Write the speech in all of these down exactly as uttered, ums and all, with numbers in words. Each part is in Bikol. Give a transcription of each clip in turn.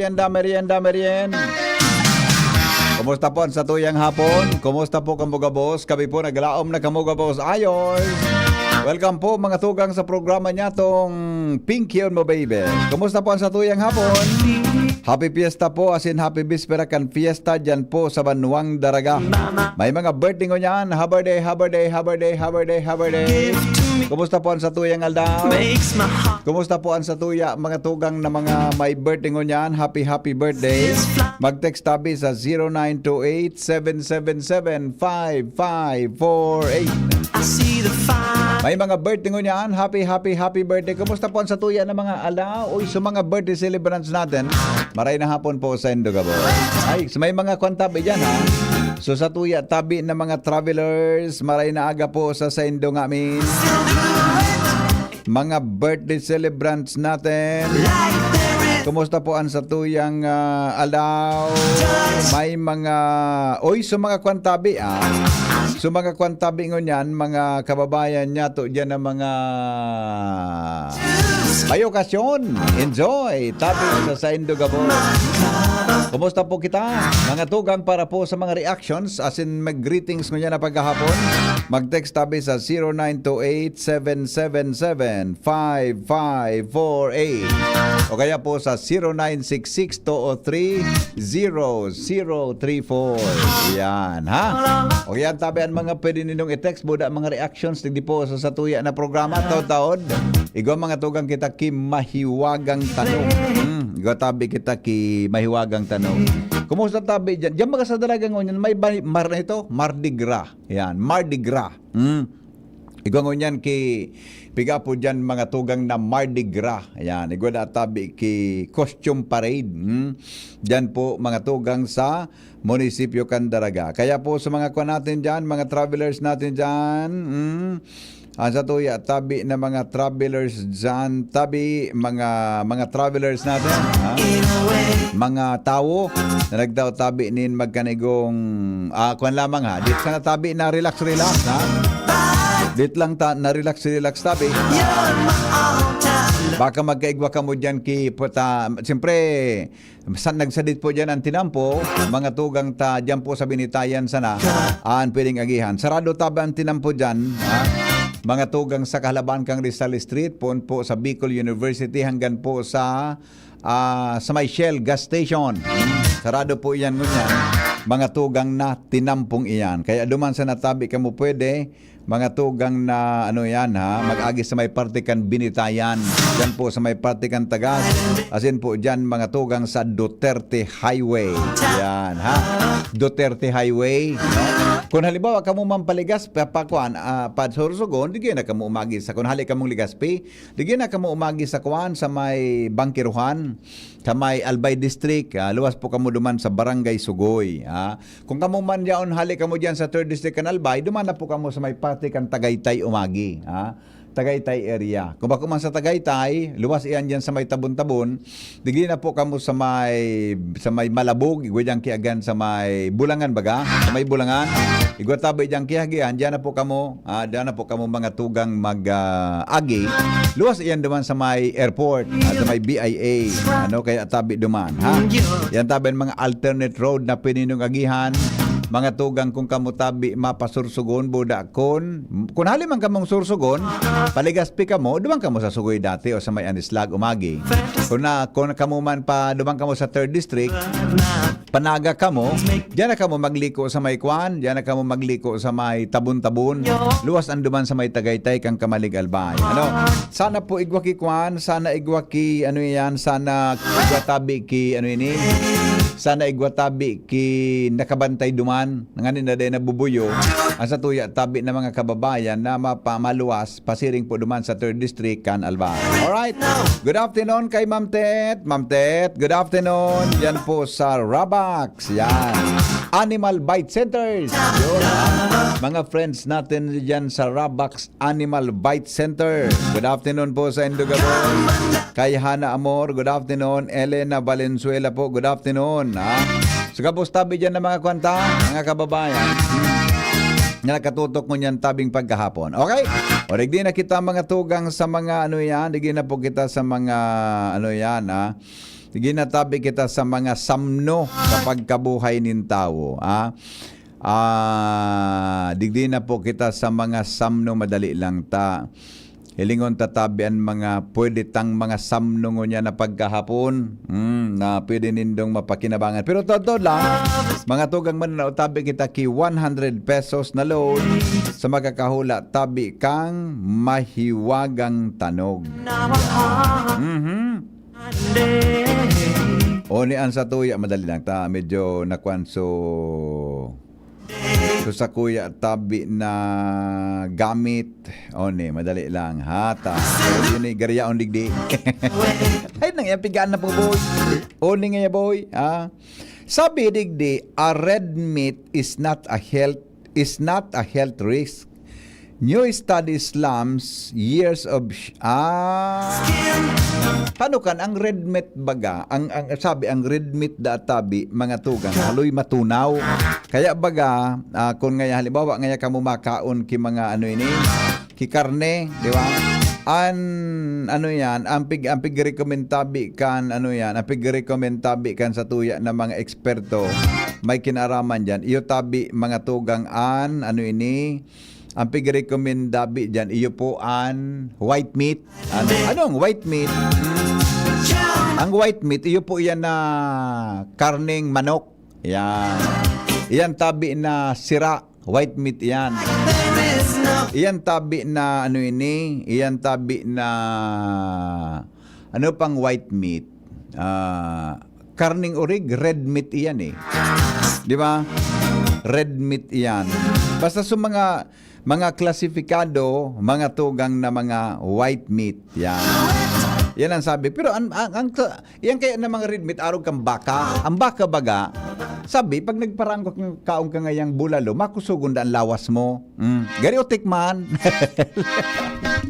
merienda, merienda, merienda. Kumusta po ang satuyang hapon? Kumusta po kamo gabos? Kami po naglaom na kamo gabos. Ayos! Welcome po, mga tugang, sa programa niya tong Pinky on Mo Baby. Kumusta po ang satuyang hapon? Happy Fiesta po, asin Happy Bispera kan Fiesta dyan po sa Banwang Daraga. May mga birthday ngunyan. Happy birthday, happy birthday, happy birthday, happy birthday, happy birthday. Kumusta po ang satuyang aldaw? Kumusta po ang satuya, mga tugang na mga may birthday ngunyan? Happy, happy birthday. Mag-text tabi sa zero nine two eight, seven seven seven, five five four eight. May mga birthday ngunyan. Happy, happy, happy birthday. Kumusta po ang satuya na mga aldaw? Uy, sa mga birthday celebrants natin, maray na hapon po sa Indo gabos. Ay, may mga kwan tabi dyan, ha? So, satuya tabi na mga travelers, maray na aga po sa saindo ngamin. Mga birthday celebrants natin. Kumusta po ang satuyang, ah, aldaw? May mga, oy, so mga kwan tabi, ah. So mga kwan tabi ngunyan, mga kababayan niya to dyan na mga may okasyon. Enjoy! Tabi sa saindo gabos. Kumusta po kita? Mga tugang, para po sa mga reactions, as in mag-greetings ngunyan na paghahapon, mag-text tabi sa zero nine two eight, seven seven seven, five five four eight o kaya po sa zero nine six six two o three, zero zero three four. Yan, ha? O yan, tabi ang mga pwede ninong i-text, buda mga reactions, digdi po sa satuya na programa, taod-taod. Igwa mga tugang kita ki mahiwagang tanong. Hmm, igwa tabi kita ki mahiwagang tanong. Kumusta tabi diyan? Diyan baga sa Dalaga ngunyan, may ba-, mar-, ito? Mardi Gras. Yan, Mardi Gras. Hmm. Igwa ngunyan ki, piga po diyan mga tugang na Mardi Gras. Yan, igwa da tabi ki Costume Parade. Hmm. Diyan po mga tugang sa munisipyo kan Dalaga. Kaya po sa mga kwan natin diyan, mga travelers natin diyan, hmm, ang sa tuya, tabi na mga travelers diyan, tabi, mga, mga travelers natin, ha? Mga tawo na nagtao tabi nin magkanigong, ah, kwan lamang ha, dit sana tabi na relax, relax, ha? Dit lang ta, na relax, relax tabi. Baka magkaigwa ka mo diyan ki, puta, siyempre, sa, nagsadit po diyan ang tinampo, mga tugang ta diyan po sa Binitayan sana, an pwedeng agihan. Sarado tabi ang tinampo diyan, ha? Mga tugang sa kahalaban kang Rizal Street, poon po sa Bicol University hanggang po sa, ah, sa may Shell gas station. Sarado po iyan ngunyan. Mga tugang na tinampong iyan. Kaya duman sa natabi kamo pwede, mga tugang na ano yan ha, mag-agi sa may parte kan Binitayan. Diyan po sa may parte kan Tagas. Asin po diyan mga tugang sa Duterte Highway. Yan ha. Duterte Highway. No? Kung halimbawa kamo man paligas, pa, pa, kuan, ah, pa Sorsogon, di na kamo umagi sa, kung hali kamong Legazpi, di na kamo umagi sa kuan, sa may Bangkiruhan, sa may Albay District, ah, luwas po kamo duman sa Barangay Sugoy, ah. Kung kamo man yaon, hali kamo diyan sa third District kan Albay, duman na po kamo sa may parte kan Tagaytay umagi, ah. Tagaytay area. Kung bako man sa Tagaytay, luwas iyan diyan sa may Tabon-Tabon, digdi na po kamo sa may, sa may Malabog, igwa diyan kiagihan sa may Bulangan baga, sa may Bulangan. Igwa tabi diyan kiagihan, diyan na po kamo, ah, diyan na po kamo mga tugang mag, ah, agi. Luwas iyan duman sa may airport, ah, sa may B I A. Ano, kaya tabi duman, ha? Yan tabi ang mga alternate road na pwede niyong agihan. Mga tugang kung kamo tabi mapasursugon, buda kun, kun hali man kamong Sorsogon, paligaspi kamo, duman kamo sa Sugoy dati o sa may Anislag, umagi. Kung na, kung kamo man pa, duman kamo sa third District, panaga kamo, diyan na kamo magliko sa may kwan, diyan na kamo magliko sa may Tabon-Tabon. Luwas ang duman sa may Tagaytay kang Camalig, Albay. Ano? Sana po igwa ki kwan, sana igwa ki, ano yan, sana igwa tabi ki, ano ini? Sana igwa tabi ki nakabantay duman, nganing na dai nabubuyo. Ang sa tuya tabi na mga kababayan na mapa-, maluwas, pasiring po duman sa third District kan Albay. Alright. Good afternoon kay Ma'am Tet. Ma'am Tet, good afternoon. Yan po sa Rabax. Yan. Animal Bite Centers. Yun, ha? Mga friends natin dyan sa Rabax Animal Bite Center. Good afternoon po sa Indogaboy. Kay Hana Amor, good afternoon. Elena Valenzuela po, good afternoon, ha? So, gabos tabi dyan ng mga kwanta, mga kababayan. Na nakatutok mo niyan tabing pagkahapon. Okay? O, digdi na kita mga tugang sa mga ano yan. Digdi na po kita sa mga ano yan, ha? Digdi na tabi kita sa mga samno sa pagkabuhay nin tawo, ha? Ah, digdi na po kita sa mga samno, madali lang ta. Hilingon ta tabi an mga pwede tang mga samno ngunyan na pagkahapon, hmm, na pwede nindong mapakinabangan. Pero totoo lang, mga tugang mananaw, tabi kita ki one hundred pesos na load sa makakahula tabi kang mahiwagang tanog. Mhm. O ni an sa tuya, madali lang ta, medyo nakwan so, so sa kuya tabi na gamit. O ni, madali lang, ha, ta. Yun ni, gariyaon digdi. Ay, nang yan, pigaan na po, boy. O ni nga, boy, ha? Sabi digdi, a red meat is not a health, is not a health risk. New study slams years of sh-, ah. Paano kan ang red meat baga? Ang, ang sabi, ang red meat da tabi, mga tugang, haloy matunaw. Kaya baga, ah, kung ngaya, halimbawa, ngaya kamo makaon ki mga ano ini, ki karne, di ba? An, ano yan, ang pig, ang pig-recommend tabi kan, ano yan, ang pig-recommend tabi kan sa tuya na mga eksperto, may kinaraman dyan. Iyo tabi, mga tugang an, ano ini, ang pig-recommend tabi dyan, iyo po an white meat. Ano, anong white meat? Ang white meat, iyo po yan na karneng manok. Yan. Iyan tabi na sira, white meat iyan. Iyan tabi na ano ini, iyan tabi na ano pang white meat? Ah, karning orig, red meat iyan eh. Di ba? Red meat iyan. Basta sa mga, mga klasifikado, mga tugang na mga white meat. Yan. Yan ang sabi. Pero ang, ang, ang, yan kaya na mga red meat, arog kang baka. Ang baka baga, sabi, pag nagparangkok yung kaon ka ngayang bulalo, makusugon da ang lawas mo. Mm. Gari o tikman.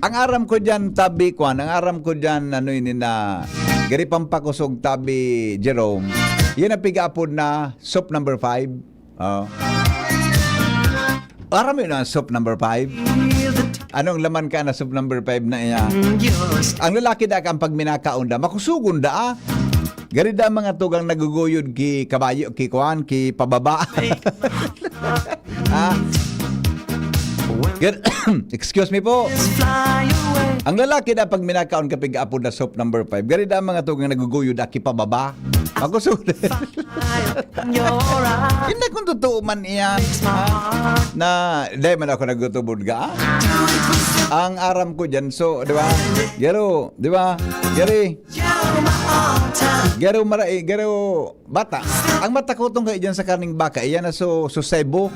Ang aram ko dyan, tabi kwan, ang aram ko dyan, ano ini na, gari pampakusog, tabi Jerome. Yan ang pigaapod na soup number five. Oh. Aram mo yun ang soup number five? Anong laman ka na soup number five na iya? Ang lalaki da ka ang pagminakaon da, makusugon da ah. Gari da mga tugang naguguyod ki kabayo, ki kwan, ki pababa. Ah. Gan- Excuse me po. Ang lalaki na pag minakaon kapig apod na soup number five, gari da mga tugang naguguyod aki pababa. Ako so, hindi kung totoo man iyan. Ha? Na, dahil man ako nagtutubod ka. Ang aram ko dyan, so, di ba? Garo, di ba? Gari. Garo marai, garo bata. Ang matakutong kayo dyan sa karning baka, iyan na so, so sebo.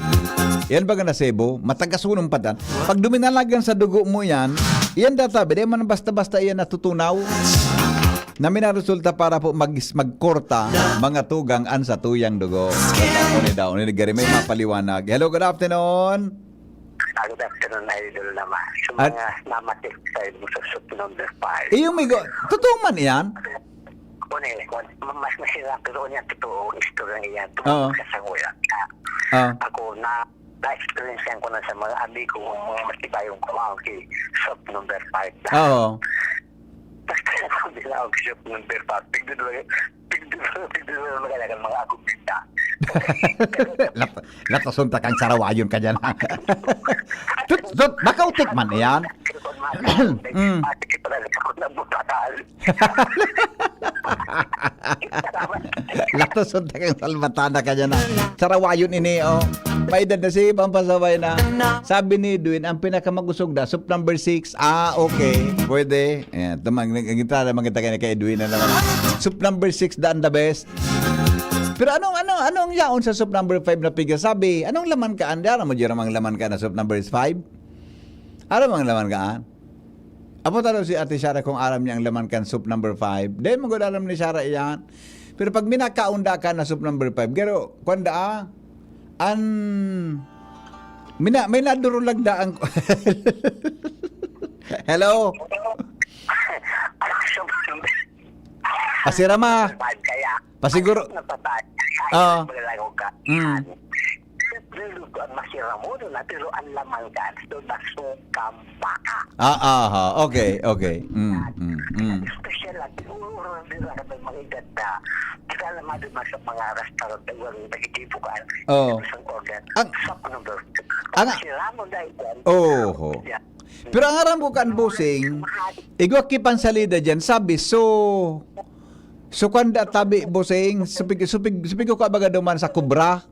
Yan baga na sebo, matagasunong pa dan. Pag duminalagan sa dugo mo yan, iyan data, di man basta-basta iyan natutunaw. Na minaresulta para po mag-, magkorta, mga tugang an sa tuyang dugo. Uni daw, ni Gary, may mapaliwanag. Hello, good afternoon. Ah, good afternoon, Idol naman. Sa At- mga namatik sa inyo sa soup number five. Iyo, migo, totoo man iyan? Kung eh, kung mas masira, pero niya totoo, istorya niya. Oo. Tungkol sa sanguya. Ah. Ako na, na-experience yan ko na sa mga amigo, mga matibayong kumaon kay soup number five na. Oo. Basta ako din ako soup number five. Tignan lang, tignan lang, tignan lang mga lagang mga akong binta. Lat- Latason ta kang sarawayon ka dyan. Tut, tut, makautik man yan. Mm. Pati kita na ako na butakal. Latason ta kang salbatana ka dyan. Sarawayon ini, oh. May edad na si Ibang Pasaway na. Sabi ni Edwin, ang pinakamagusog na, soup number six. Ah, okay. Pwede. Ayan, tumang, nag-, nagkita naman kita kay, kay Edwin na naman. Soup number six, daan the best. Pero anong, ano, anong yaon sa soup number five na piga? Sabi, anong laman ka? Andi, aram mo, Jerome, ang laman ka na soup number five? Aram mo ang laman ka, ah? Apo talo si Ate Shara kung aram niya ang laman kan soup number five. Dahil mo alam ni Shara iyan. Pero pag minakaunda ka na soup number five, garo, kwanda, ah? An, mina, may nadurulag da ang, hello? Pasirama. Kaya, Pasiguro. Napatay. Ah. Maglalago ka. Mm. Luluto ang masira mo doon, pero ang laman ka, doon masukang baka. Ah, aha. Okay, okay. Mm, mm, mm. Special lang, siguro rin lang may mga edad na, kita naman doon sa mga restaurant na walang nagtitipukan. Oo. Sa order. Ang- Sa number. Ang- Sira mo dahil yan. Oho. Yan. Pero ang aram ko kan Bossing, igwa ki pansalida dyan, sabi, so, so kanda tabi, Bossing, supig, supig, supig ko ka baga duman sa kubra.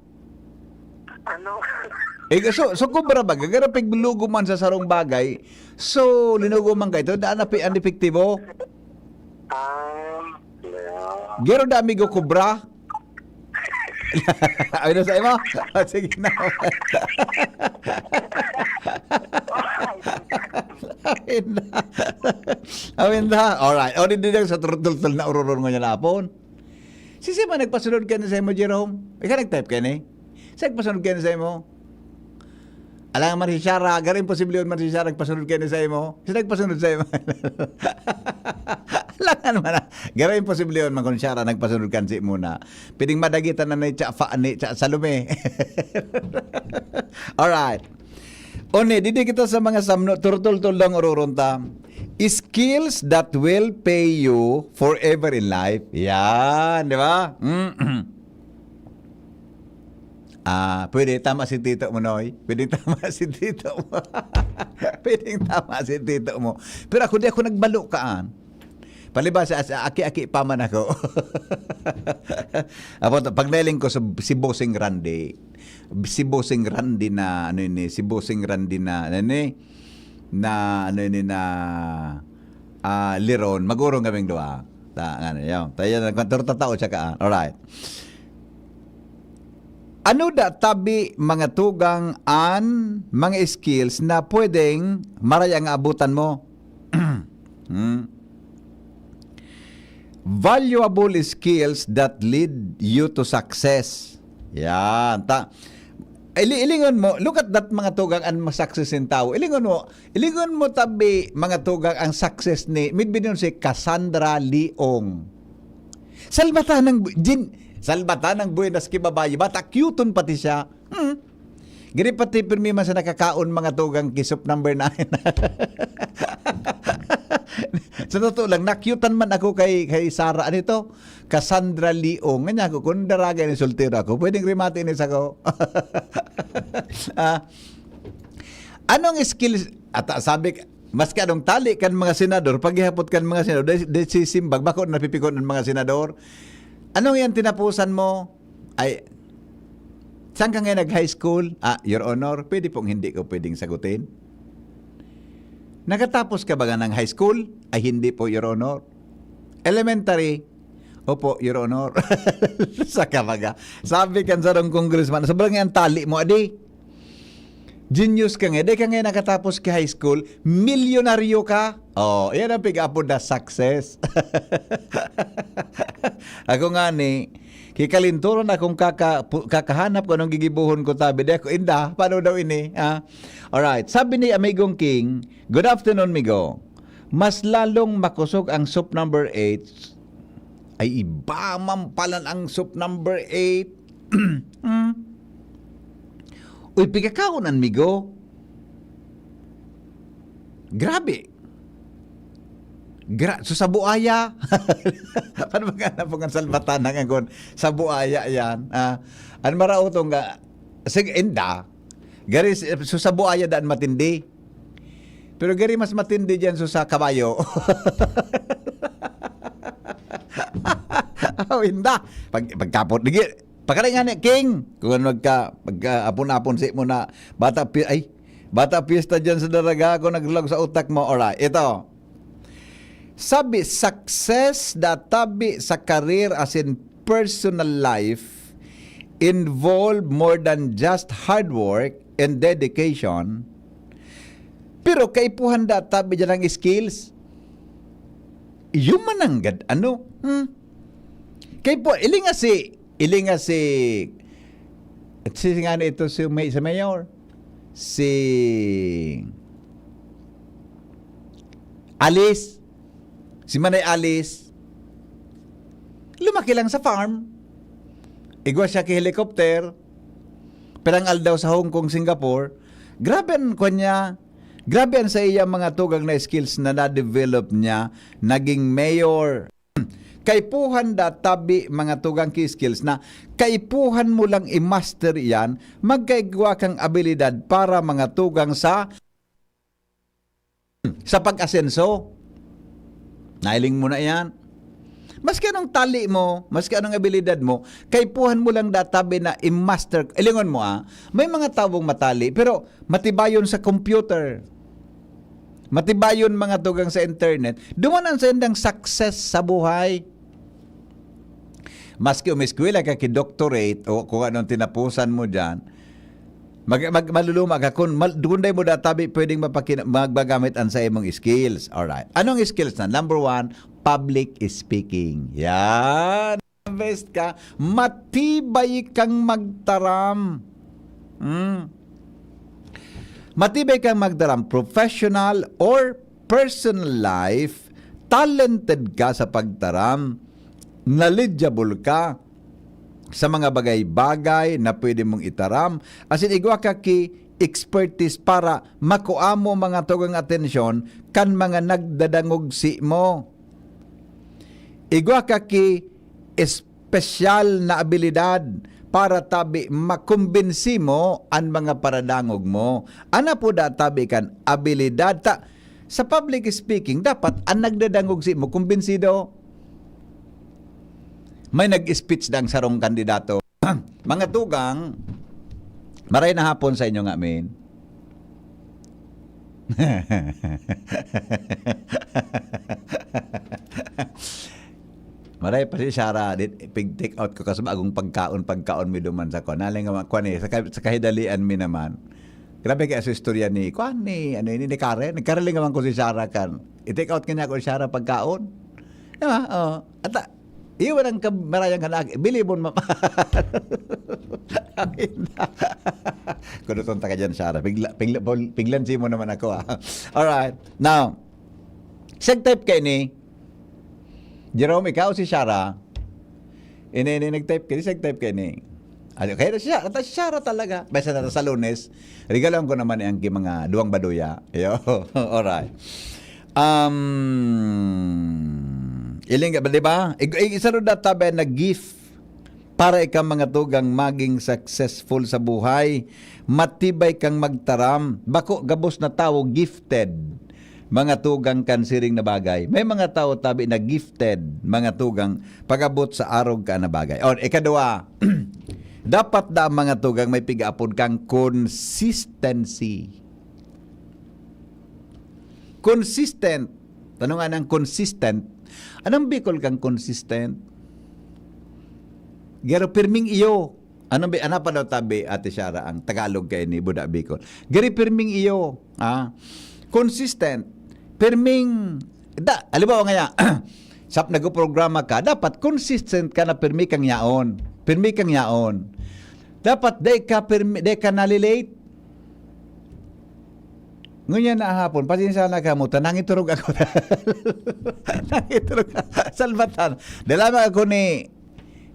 Ano? Eh, so, so kubra ba? Gagara piglugo man sa sarong bagay. So, linugo man kayo. Daan na pi-, ang epektibo. Um, yeah. Gero da amigo kubra. Ay, na sa imo? Ah, sige na. Ay, na. Awin na. Alright. O, di, di, sa turtultul na ururun ngayon na apon. Si Sima nagpasunod ka na sa imo, Jerome? Ikaw nag-type ka ni? Sa nagpasunod ka na sa imo? Alang man si Shara, garing posible yun man si Shara nagpasunod ka na sa imo? Siya nagpasunod sa imo? Alangan man na. Garing posible yun man kung Shara nagpasunod ka si muna. Pwedeng madagitan na ni Cha, fa, ni Cha Salome. Alright. Oni, didi kita sa mga samno, turtultul lang ururunta. Skills that will pay you forever in life. Yan, di ba? Mm. Ah, pwede tama si tito mo, Noy. Pwede tama si tito mo. Pwede tama si tito mo. Pero ako, di ako nagbalo kaan. Palibasa, as, aki-aki pa man ako. Apo, pag nailing ko sa, si Bossing Randy, si Bossing Randy na, ano yun eh, si Bossing Randy na, ano yun eh, na, ano yun eh, na, ah, Liron, magurong kaming dua. Ta, ano, yaw. Tayo na, kung tatao siya ka, ah. Alright. Ano da tabi, mga tugang, an mga skills na pwedeng maray ang abutan mo? Hmm. Valuable skills that lead you to success. Yan. Ta, ili-, ilingon mo, look at that, mga tugang, an success nin tawo. Ilingon mo, ilingon mo tabi, mga tugang, ang success ni, midbidon si Cassandra Leong. Salbata ng bu-, Jin, salbata ng buenas ki babayi. Bata, cute pati siya. Hmm. Gini pati pirmi man sa nakakaon, mga tugang, ki soup number nine. Sa totoo lang, nakyutan man ako kay, kay Sarah, ano ito? Cassandra Leong. Nga niya ako, kung daragay ni soltero ako, pwedeng rimati ni sa ko. Ah, anong skills? At, ah, sabi, maski anong tali kan mga senador, paghihapot kan mga senador, dahil, dahil si Simbag, bako napipikon ang mga senador. Anong yan tinapusan mo? Ay, saan ka ngayon nag-high school? Ah, Your Honor, pwede pong hindi ko pwedeng sagutin. Nakatapos ka ba nga ng high school? Ay, hindi po, Your Honor. Elementary? Opo, Your Honor. Sa kabaga. Sabi kan sarong congressman, sobrang yan tali mo, adi. Genius ka nga. Di ka nga nakatapos ki high school, milyonaryo ka. Oh, yan ang pig-apod na success. Ako nga ni, kikalinturon akong kaka-, pu-, kakahanap ko anong gigibuhon ko, tabi. Di ako, inda, paano daw ini? Ah? Alright. Sabi ni Amigong King, "Good afternoon, Migo. Mas lalong makusog ang soup number eight." Ay, iba man palan ang soup number eight. Hmm. Uy, pigakaon an Migo. Grabe. Gra-, so, sa buaya. Paano ba nga na pong salbatan ng agon? Sa buaya yan. Ah, an maraot nga, sige, inda. Gari, so, sa buaya daan matindi. Pero gari mas matindi diyan so sa kabayo. Aw, inda. Pag, pagkapot, digi, pakaringan ni King. Kung ano magka, magka-apon-apon si mo na bata pi-, ay, bata piyesta diyan sa daraga, ako naglag sa utak mo. Alright, ito. Sabi, success da tabi sa career as in personal life involve more than just hard work and dedication. Pero kaipuhan da tabi dyan ang skills. Iyo man ang gad-, ano? Hmm? Kaipu-, ilinga si, ilinga si, si nga na ito si may-, sa mayor. Si Alice. Si Manay Alice. Lumaki lang sa farm. Igwa siya ki helicopter. Pirang aldaw sa Hong Kong, Singapore. Grabe an kwan niya. Grabe an sa iya mga tugang na skills na na-develop niya. Naging mayor. Kaipuhan da tabi mga tugang ki skills na kaipuhan mo lang i-master iyan, magkaigwa kang abilidad para mga tugang sa, sa pag-asenso. Nailing mo na iyan. Maski anong tali mo, maski anong abilidad mo, kaipuhan mo lang da tabi na i-master. Ilingon mo, ah, may mga tawong matali, pero matibayon sa computer. Matibayon mga tugang sa internet. Duman ang saindang success sa buhay. Maski umiskwela ka ki doctorate o kung anong tinapusan mo dyan, mag-, mag-, maluluma ka kung mal-, kung dai mo databi pwedeng mapakina-, magmagamit ang sa imong skills. Alright. Anong skills na? Number one, public speaking. Yan. Best ka, matibay kang magtaram. Mm. Matibay kang magtaram, professional or personal life, talented ka sa pagtaram, knowledgeable ka sa mga bagay-bagay na pwede mong itaram, asin igwa ka ki expertise para makua mo mga tugang atensyon kan mga nagdadangog si mo. Igwa ka ki espesyal na abilidad para tabi makumbinsi mo an mga paradangog mo. Ana po da tabi kan abilidad ta, sa public speaking, dapat an nagdadangog si mo kumbinsido. May nag-speech dang sarong kandidato. Mga tugang, maray na hapon sa inyo nga, men. Maray pa si Sarah, di, pig-take out ko kasi bagong pagkaon, pagkaon mi duman sa kwan. Naling nga, kwan eh, sa, ka- sa kahidalian mi naman. Grabe kaya sa istorya ni, kwan ni, ano yun, ni Karen. Nagkaraling naman ko si Sarah kan. I-take out kanya ko si Sarah pagkaon. Diba? Oh. At ah, iwan ang kamarayang kanak. Bili mo ma-, Kunuton ta ka dyan, Sarah. Pigla, pigla, piglansi mo naman ako, ah. Alright. Now, seg type ka ini. Jerome, ikaw si Sarah. Ini, ini, nag-type ka. Seg type ka ini. Ano, kaya na siya, ata si Sarah talaga. Basta na sa Lunes, regaluhan ko naman ang ki-, mga duwang baduya. Yo, alright. Um, iling, di ba? Ig- ig- isa rin data ba na gift para ikaw mga tugang maging successful sa buhay, matibay kang magtaram. Bako gabos na tawo gifted, mga tugang kan siring na bagay. May mga tawo tabi na gifted, mga tugang, pag-abot sa arog ka na bagay. O, ikadua, dapat da ang mga tugang may pigaapod kang consistency. Consistent. Tanong nga ng consistent. Anong Bicol kang consistent? Garo pirming iyo. Anong bi-, ano pa daw tabi, Ate Shara, ang Tagalog kay ni Buda Bicol? Gari pirming iyo. Ah, consistent. Pirming, da, halimbawa nga, sa nagprograma ka, dapat consistent ka na pirmi kang yaon. Pirmi kang yaon. Dapat di ka pirmi, di ka nalilate. Ngunyan na hapon, pasensya na kamo, ta nangiturog ako. Nangiturog ako. Salbatan. Dalaman ako ni,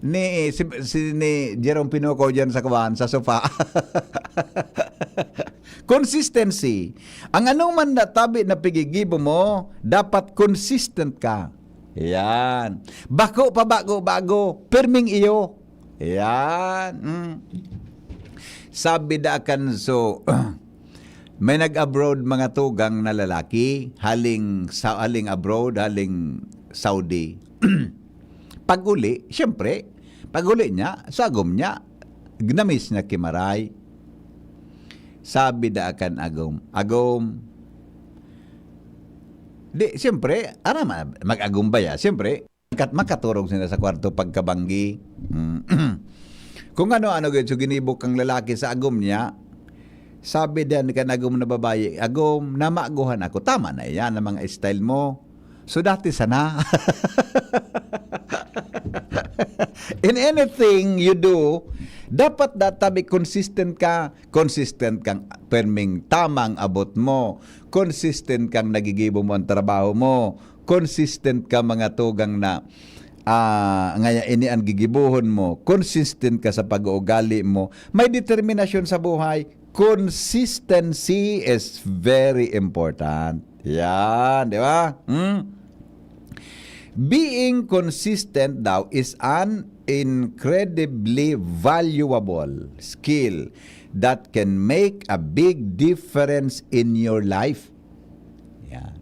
ni, si, si, ni Jerome Pinuko dyan sa kuwan, sa sofa. Consistency. Ang anong man na tabi na pigigibo mo, dapat consistent ka. Yan. Bako pa bago-bago, pirming iyo. Yan. Mm. Sabi da kan so, may nag-abroad mga tugang na lalaki, haling sa, haling abroad, haling Saudi. Pag-uli, siyempre, pag-uli niya, sa agom niya, gnamis niya kimaray. Sabi da kan agom, "Agom," di, siyempre, aram, mag-agom ba ya? Siyempre, kat-, makaturog sila sa kwarto pagkabanggi. Mm. Kung ano-ano gid, so ginibo kang lalaki sa agom niya, sabi din kan agom na babayi, "Agom, namaguhan ako. Tama na yan, ang mga style mo. So, dati sana." In anything you do, dapat databi consistent ka. Consistent kang perming tamang abot mo. Consistent kang nagigibo mo ang trabaho mo. Consistent ka mga tugang na, ah, ngaya ini ang gigibohon mo. Consistent ka sa pag-uugali mo. May determinasyon sa buhay. Consistency is very important. Yan, di ba? Hmm? Being consistent daw is an incredibly valuable skill that can make a big difference in your life. Yan.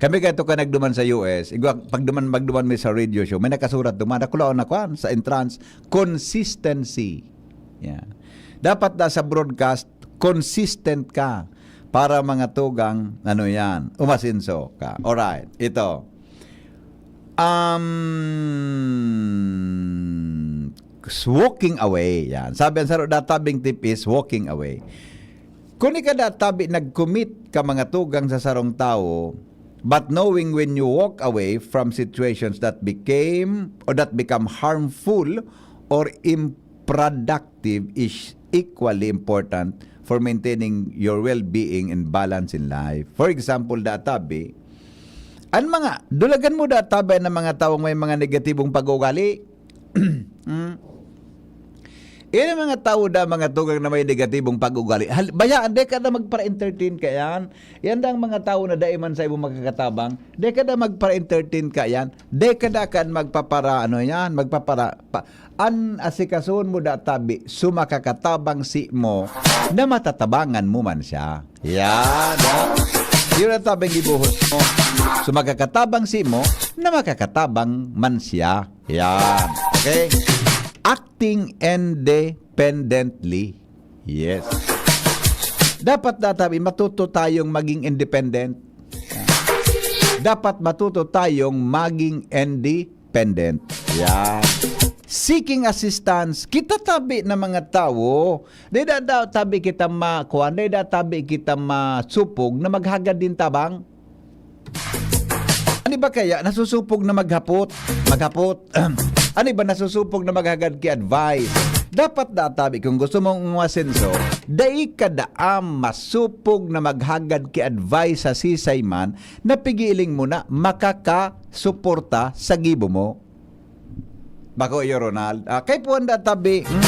Kami kato ka nagduman sa U S, igwa, pagduman, magduman mi sa radio show, may nakasurat duman, nakulaon na kwan, sa entrance, consistency. Yan. Dapat na sa broadcast, consistent ka para mga tugang, ano yan, umasenso ka. Alright, ito. Um, s-, walking away. Yan. Sabi ang saro databing tip is walking away. Kung ika databi nag-commit ka mga tugang sa sarong tawo, but knowing when you walk away from situations that became or that become harmful or improductive is equally important for maintaining your well-being and balance in life. For example, databi, an mga, dulagan mo databi ng mga tawong may mga negatibong pag-uugali. Hmm? Yan ang mga tao da, mga tugang na may negatibong pag-ugali. Hal-, bayaan, di ka na magpara-entertain ka yan. Yan da ang mga tao na dai man sa imo makakatabang. Di ka na magpara-entertain ka yan. Di ka na kan magpapara, ano yan, magpapara, pa, an asikasuhon mo da tabi, sumakakatabang si mo, na matatabangan mo man siya. Yan, ha? Yun ang tabing gibuhos mo. Sumakakatabang si mo, na makakatabang man siya. Yan. Okay? Acting independently. Yes. Dapat, databi, matuto tayong maging independent. Dapat matuto tayong maging independent. Yan. Seeking assistance, kita tabi na mga tawo, di da, da tabi kita ma-, kuwan, di da tabi kita masupog na maghagad din tabang. Ano ba kaya? Nasusupog na maghapot. Maghapot. Ano ba? Nasusupog na maghagad ki advice. Dapat da tabi, kung gusto mong umasenso, dai ka daam masupog na maghagad ki advice sa sisay man, na pigiling mo na makakasuporta sa gibo mo. Bako iyo, Ronald. Ah, kay puwan da tabi. Hmm?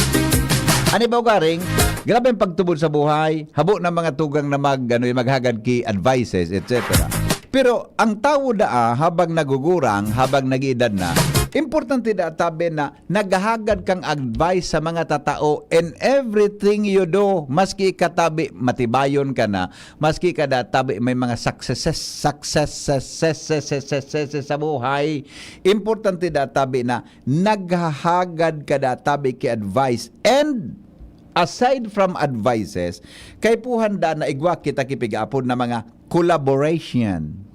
Ano ba ugaring? Grabe ang pagtubod sa buhay. Habo na mga tugang na mag, ano, maghagad ki advices, et cetera. Pero ang tawo daa, habang nagugurang, habang nag-iedad na, importante da tabi na naghahagad kang advice sa mga tatao in everything you do. Maski ika tabi, matibayon ka na. Maski ka da tabi, may mga successes, successes, successes sa buhay. Importante da tabi na naghahagad ka da tabi ki advice. And aside from advices, kay puhan da na igwa kita ki pig-apod na mga collaboration.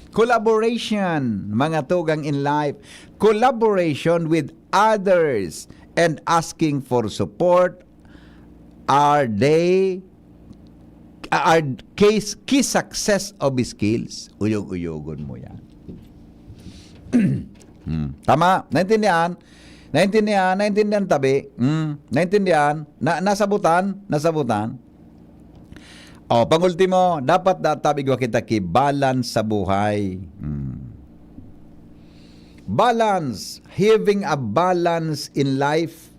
Collaboration, mga tugang in life. Collaboration with others and asking for support are they, are case, key success of skills. Uyog-uyogon mo yan. Hmm. Tama? Naintindihan? Naintindihan? Naintindihan tabi? Hmm. Naintindihan? Na, nasabutan? Nasabutan? O, pangultimo, dapat da tabi igwa kita ki balance sa buhay. Hmm. Balance, having a balance in life.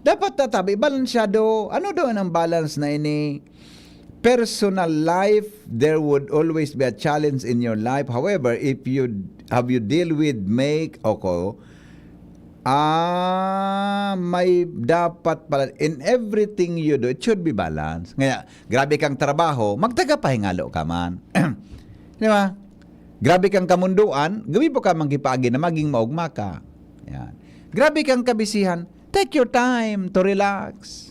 Dapat da tabi, balansyado. Ano daw ang balance na ini? Personal life, there would always be a challenge in your life. However, if you, have you deal with make o ko, ah, may dapat pala, in everything you do, it should be balance. Ngaya, grabe kang trabaho, magtagapahingalo ka man. Di ba? Grabe kang kamundoan, gabi pa ka manggipaagi na maging maugma ka. Yan. Grabe kang kabisihan, take your time to relax.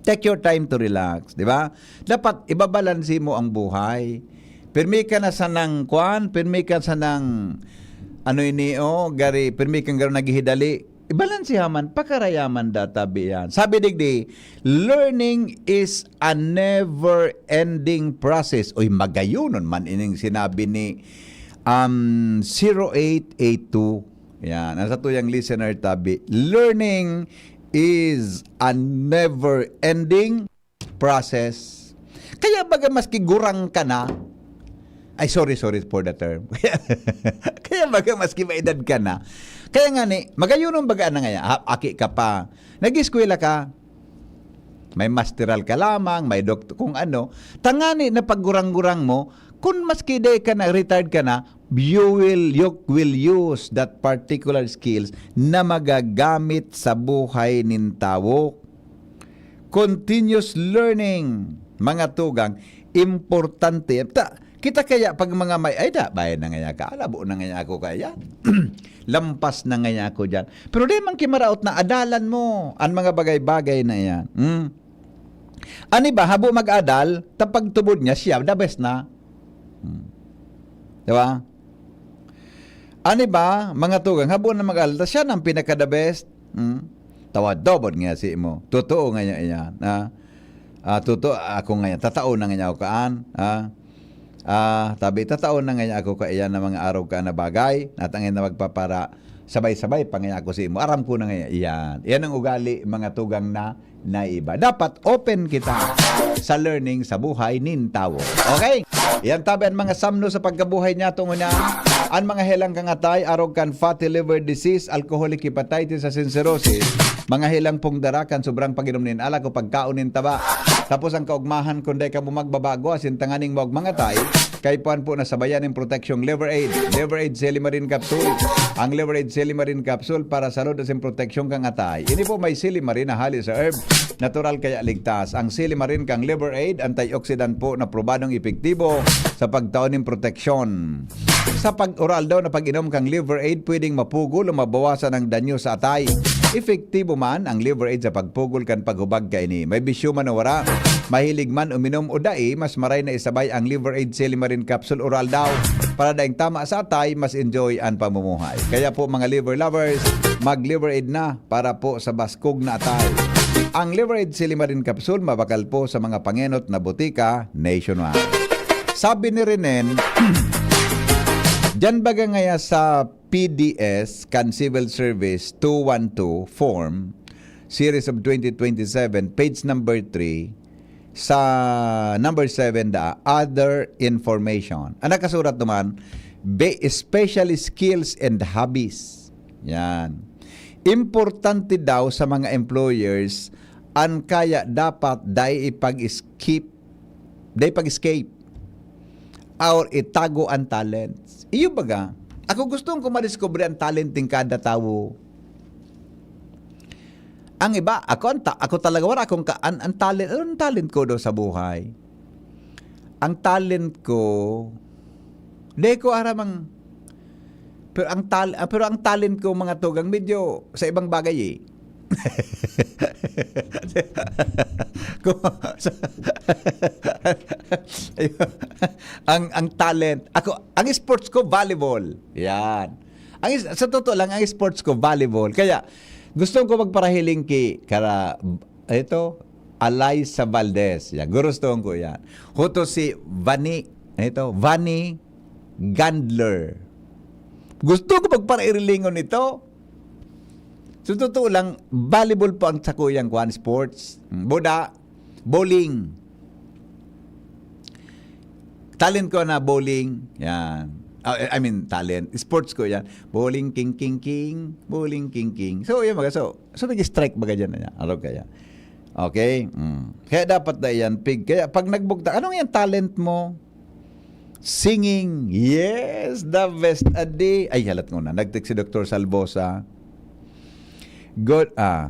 Take your time to relax, di ba? Dapat ibabalanse mo ang buhay. Pirmi ka na sanang kwan, pirmi ka sanang ano ini, oh, gari, pirmi kang garo naghihidali. Ibalanseha man, pakarayaman da tabi yan. Sabi digdi, "Learning is a never-ending process." Uy, magayonon man ining sinabi ni, um, zero eight eight two. Yan, ang satuyang listener tabi, "Learning is a never-ending process." Kaya baga maski gurang ka na, ay, sorry, sorry for the term. Kaya baga maski maedad ka na, kaya nga ni, magayonon baga na ngaya, ha, aki ka pa, nag-eskwela ka, may masteral ka lamang, may doktor, kung ano, tangani na paggurang-gurang mo, kung maski di ka na, retired ka na, you will, you will use that particular skills na magagamit sa buhay nin tawo. Continuous learning, mga tugang, importante. Ta, kita kaya pag mga may, "Ay da, bayad na ngaya ka, labo na ngaya ako kaya. Lampas na ngaya ako diyan." Pero di man kimaraot na adalan mo an mga bagay-bagay na iyan. Hmm? Ani ba, habo mag-adal, ta pagtubod niya, siya, the best na. Hmm. Di ba? Ani ba, mga tugang, habo na mag-adal, ta siya nang pinaka-the best. Hmm? Tawa, dobod nga si mo. Totoo nga niya iyan. Ha? Ah, totoo, ako nga yan. Tatao na nga niya ako kaan. Ha? Ah, tabi, tatao na nga niya ako kaiyan na mga arog ka na bagay. Natangin na magpapara, sabay-sabay pa nga ako si mo. Aram ko na nga iyan. Iyan ang ugali, mga tugang na naiba. Dapat open kita sa learning sa buhay nin tawo. Okay? Iyan tabi ang mga samno sa pagkabuhay niya tungo na an mga helang kangatay, arog kan fatty liver disease, alcoholic hepatitis asin cirrhosis, mga helang pong dara kan sobrang pag-inom nin alak o pagkaon nin taba. Tapos ang kaugmahan, kung dai kamo magbabago asin tanganing maog mangatay, kaipuhan po na sabayan nin proteksyong Liver Aid. Liver Aid Silimarin Capsule. Ang Liver Aid Silimarin Capsule para sa lod asin proteksyon kang atay. Ini po may silimarin na hali sa herb, natural kaya ligtas. Ang silimarin kang Liver Aid, antioxidant po na probadong epektibo sa pagtao nin proteksyon. Sa pag-oral daw na pag-inom kang Liver Aid, pwedeng mapugol o mabawasan ang danyo sa atay. Epektibo man ang Liver Aid sa pagpugol kan paghubag kaini. May bisyo man o wara, mahilig man uminom o dai, mas maray na isabay ang Liver Aid Silimarin Capsule Oral daw. Para daing tama sa atay, mas enjoy ang pamumuhay. Kaya po, mga liver lovers, mag-Liver Aid na para po sa baskog na atay. Ang Liver Aid Silimarin Capsule mabakal po sa mga pangenot na botika nationwide. Sabi ni Renen, diyan baga ngaya sa P D S kan Civil Service two one two form, series of twenty twenty-seven, page number three, sa number seven da, other information. Ang nakasurat naman, be especially skills and hobbies. Yan. Importante daw sa mga employers, ang kaya dapat dai ipag-skip, dai pag-escape, or itago ang talents. Iyo baga, ako gustong ko madiskubre ang talent ning kada tawo. Ang iba, ako, ang ta-, ako talaga, wala akong ka-, an, ang talent, anong talent ko do sa buhay? Ang talent ko, di ko aram ang, pero ang tal-, ah, pero ang talent ko, mga tugang, medyo sa ibang bagay eh. Kung, sa, ang, ang talent, ako, ang sports ko, volleyball. Yan. Ang is-, sa totoo lang, ang sports ko, volleyball. Kaya, gusto ko magparahiling ki, kara, ito, Alaysa Valdez. Yan, gurustohon ko yan. Huto si Vani, ito, Vani Gandler. Gusto ko magparahilingon ito. Sa totoo lang, volleyball po ang sakuyang kwan, sports. Mm, buda, bowling. Talent ko na bowling. Yan. Ah, I mean, talent. Sports ko yan. Bowling, king, king, king. Bowling, king, king. So, yun mga. So, so, nag-strike baga dyan. Yan. Arog kaya. Okay? Mm. Kaya dapat na yan, pig. Kaya pag nagbugtak, anong yan talent mo? Singing. Yes, the best. Adi. Ay, halat ko na. Nag-text si Doktor Salvosa. Good. Ah.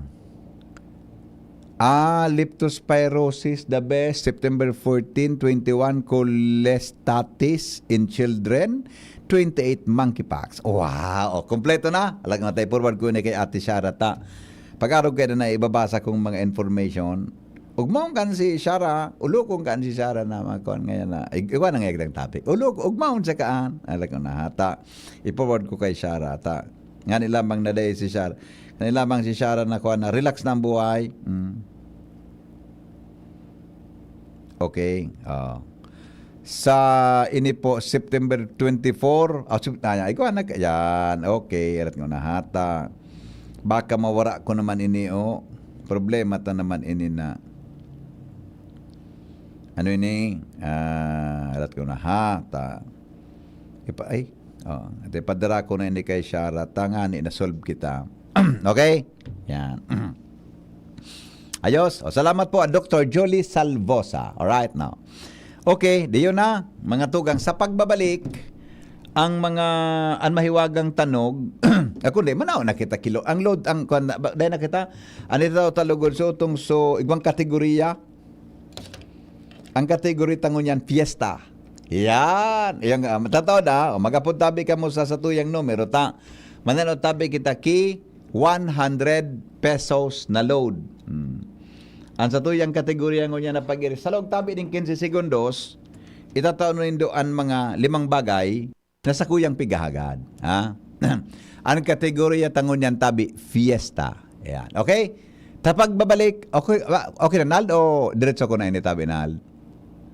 Ah, leptospirosis, the best. September fourteen, twenty-one, cholestasis in children. Twenty-eight, monkeypox. Wow! O, kompleto na. Alag na tayo, forward ko na kay Ate Shara ta. Pag-arog kayo na ibabasa kong mga information, ugmaon kan si Shara, ulukong kan si Shara na mga kuwan ngayon na, ig-, iwan ang egdang topic. Uluk-, ugmaon sa kaan, alag ko na hata. I-forward ko kay Shara ta. Ngani lamang na dahil si Shara. Ngani lamang si Shara na kuwan na, relax na ang buhay. Mm. Okay. Oh. Sa ini po, September twenty-four. Ah, Sep-, ah, ikaw, anak, yan. Okay, erat ko na hata. Baka mawara ko naman ini, oh. Problema ta naman ini na. Ano ini? Ah, erat ko na hata. Ipa-, ay, oh, ate, padara ko na ini kay Shara. Tangani, na-solve kita. Okay? Yan. Ayos. O, salamat po, Doktor Jolie Salvosa. Alright, now. Okay, diyon na, mga tugang. Sa pagbabalik, ang mga, ang mahiwagang tanog, ako di, manaw na kita kilo. Ang load, ang, kuwan na, ba, dahil na kita, ano ito, talugod, so, itong, so, igwang kategoriya, ang kategori ta ngunyan, fiesta. Yan. Yan, ah, tataw na. O, mag-apod tabi kamo sa satuyang numero ta. Manalo tabi kita ki one hundred pesos na load. Hmm. Ang satuyang kategoriya ngunyan na pag-iri. Sa loob tabi ning quince segundos, itatao nindo an mga limang bagay na sakuyang pigahagad, ha? Ang kategoriya ta ngunyan tabi, fiesta. Ayan. Okay? Ta pagbabalik, okay, wa-, okay na, Nald, o diretso ko na ini tabi, Nald?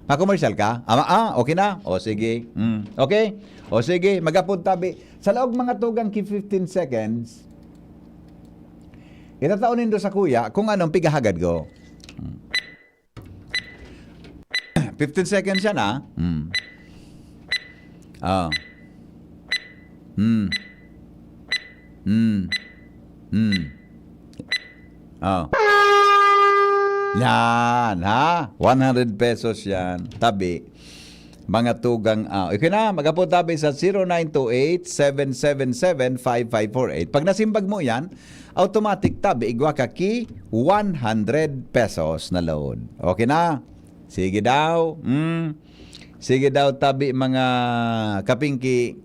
Ma-commercial ka? Ah, ma-, ah, okay na? O, sige. Mm, okay? O, sige, mag-apod tabi. Sa laog mga tugang ki fifteen seconds, itatao nindo sakuya kung anong pigahagad ko. Mm. Fifteen seconds yan, ha? Hmm. Ah. Hmm. Hmm. Hmm. Ah. Yan, ha? One hundred pesos yan. Tabi. Mga tugang, ah, okay na, mag-apod tabi sa zero nine two eight, seven seven seven, five five four eight. Pag nasimbag mo yan, automatic tabi, igwa ka ki one hundred pesos na load. Okay na? Sige daw. Mm. Sige daw, tabi, mga kapingki.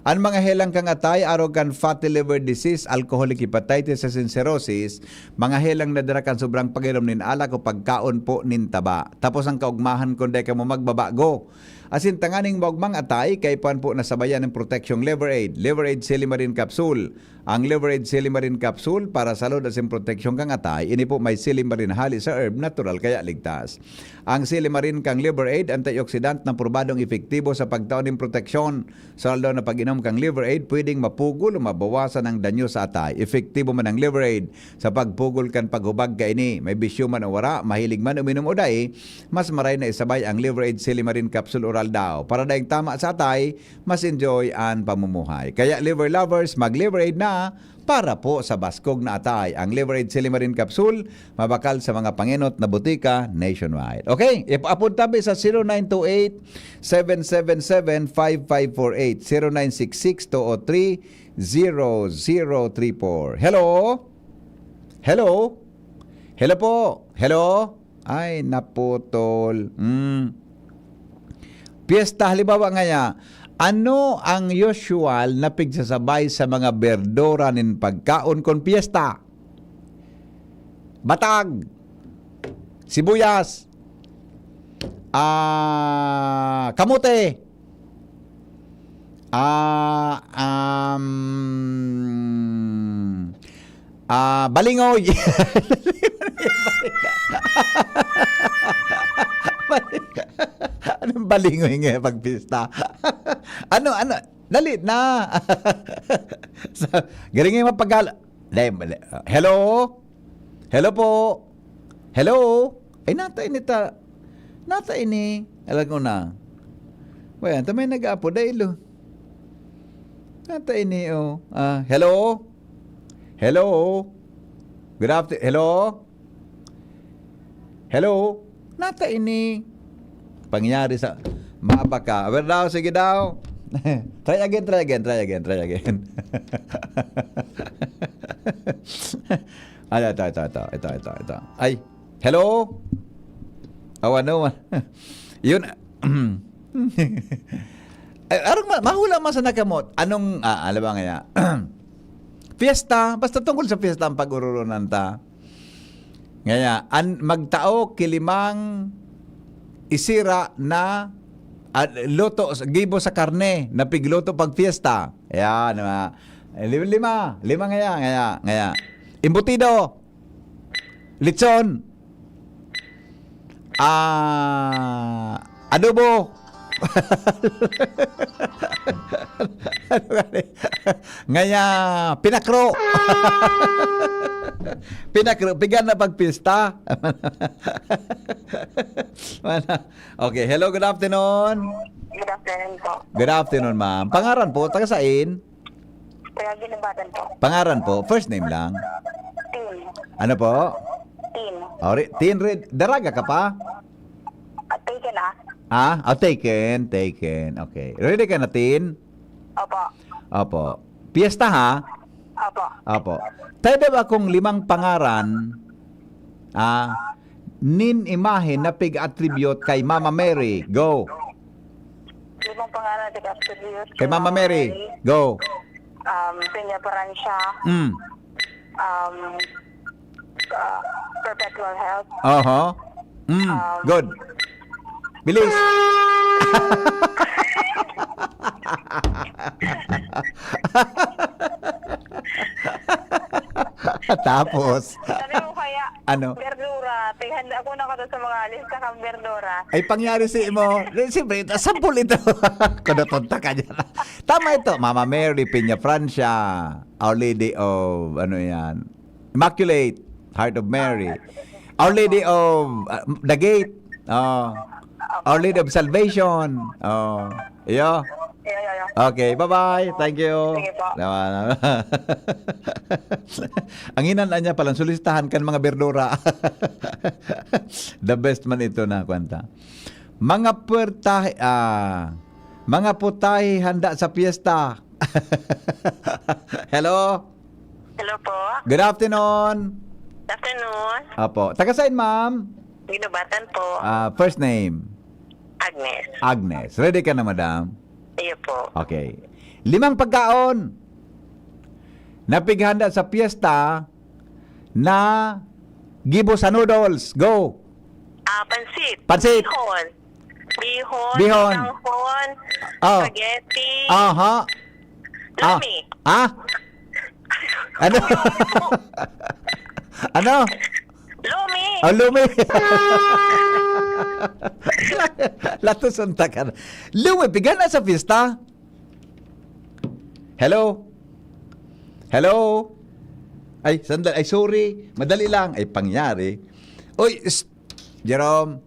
An mga helang kan atay, arog kan fatty liver disease, alcoholic hepatitis, asin cirrhosis, mga helang na dara kan sobrang pag-inom nin alak o pagkaon po nin taba. Tapos ang kaugmahan, kung dai kamo magbabago. Asin tanganing maugmang atay, kaipuhan po na sabayan nin proteksyong Liver Aid, Liver Aid Silimarin Capsule. Ang Liver Aid Silimarin Capsule para sa lod asin proteksyon kan atay, ini po may silimarin hali sa herb, natural kaya ligtas. Ang silimarin kan Liver Aid, antioxidant na probadong epektibo sa pagtao nin proteksyon. Sa aldaw na pag-inom kan Liver Aid, pwedeng mapugol o mabawasan ang danyo sa atay. Epektibo man ang Liver Aid sa pagpugol kan paghubag kaini. May bisyo man o wara, mahilig man uminom o dai, mas maray na isabay ang Liver Aid Silimarin Capsule Oral Daw. Para daing tama sa atay, mas enjoy an pamumuhay. Kaya Liver Lovers, mag-Liver Aid na para po sa baskog na atay. Ang Liver Aid Silimarin Capsule, mabakal sa mga pangenot na botika nationwide. Okay, ipaapod tabi sa zero nine two eight, seven seven seven, five five four eight, zero nine six six, two oh three, zero zero three four. Hello? Hello? Hello po? Hello? Ay, naputol. Mm. Piyesta, halimbawa ngaya, ano ang usual na pigsasabay sa mga berdura nin pagkaon kon piyesta? Batag, sibuyas, ah, kamote, ah, um, ah, balingoy. Anong balingoy nga pagpista? Ano, ano? Dali na. Sa, galing yung mapagala. Dai, mali. Hello? Hello po? Hello? Ay, nata ini ta. Nata ini. Alam ko na. Well, ta may nag-aapo. Dai, lo. Nata ini, oh. Ah, hello? Hello? Good afternoon. Hello? Hello? Nata ini. Pangyari sa mabaka. Well, daw, sige daw. Try again, try again, try again, try again. Ay, ito, ito, ito, ito, ito, ito. Ay, hello? Aw, ano man. Yun. Ay, arog ma-, mahula man sa nakamot. Anong, ah, ano ba nga? Fiesta, basta tungkol sa fiesta ang pag-ururunan ta. Ngaya, an, magtao ki limang isira na, ah, luto, gibo sa karne, na pigluto pag fiesta. Ayan, mga, eh, li-, lima. Lima ngaya, ngaya, ngaya. Embutido. Lechon. Ah, adobo. Ano nga ni? Ngaya, pinakro. Pinakro, pigan na pagpista. Mana? Okay, hello, good afternoon. Good afternoon po. Good afternoon, ma'am. Pangaran po, taga sain? Taga Guinobatan po. Pangaran po, first name lang. Tin. Ano po? Tin. Oh, re-, Tin Red, daraga ka pa? Ah, taken ah. Ah, oh, taken, taken. Okay. Ready ka na, Tin? Opo. Opo. Piyesta, ha? Opo. Opo. Tayo daw akong limang pangaran, ah, nin imahe na pig-attribute kay Mama Mary. Go. Limang pangaran na pig-attribute Kay Mama Mary. Go. Um, Peña Francia. Mm. Um, uh, Perpetual Health. Oho. Mm. Um, Good. Bilis. Tapos, Sabi ko kaya, ano? Berdura. Tighanda ko na ko sa mga lista kang berdura. Ay, pangyari si mo. Eh, siyempre, ito, sampol ito. Kuno tonta ka dyan. Tama ito. Mama Mary, Peña Francia, Our Lady of, ano yan? Immaculate Heart of Mary. Our Lady of, uh, the Gate. Oh. Our Lady of Salvation. Oh. Iyo. Iyo, iyo, iyo. Okay, bye-bye. Thank you. Sige po. Naman. Ang inan niya palang sulistahan kan mga berdura. The best man ito na kwenta. Mga puwertahe, ah, mga putahe handa sa piyesta. Hello? Hello po. Good afternoon. Afternoon. Apo. Taga saan, ma'am? Guinobatan po. Ah, first name? Agnes. Agnes. Ready ka na, madam? Iyo po. Okay. Limang pagkaon na pighanda sa piyesta na gibo sa noodles. Go! Ah, pansit. Pansit. Bihon. Bihon. Bihon. Tanghon. Oh. Spaghetti. Aha. Ah. Lami. Ah. Ano? Ano? Lumi. Oh, lumi. Latos ang takan. Lumi, pighanda sa piyesta. Hello? Hello? Ay, sandali. Ay, sorry. Madali lang. Ay, pangyari. Oy, s- Jerome,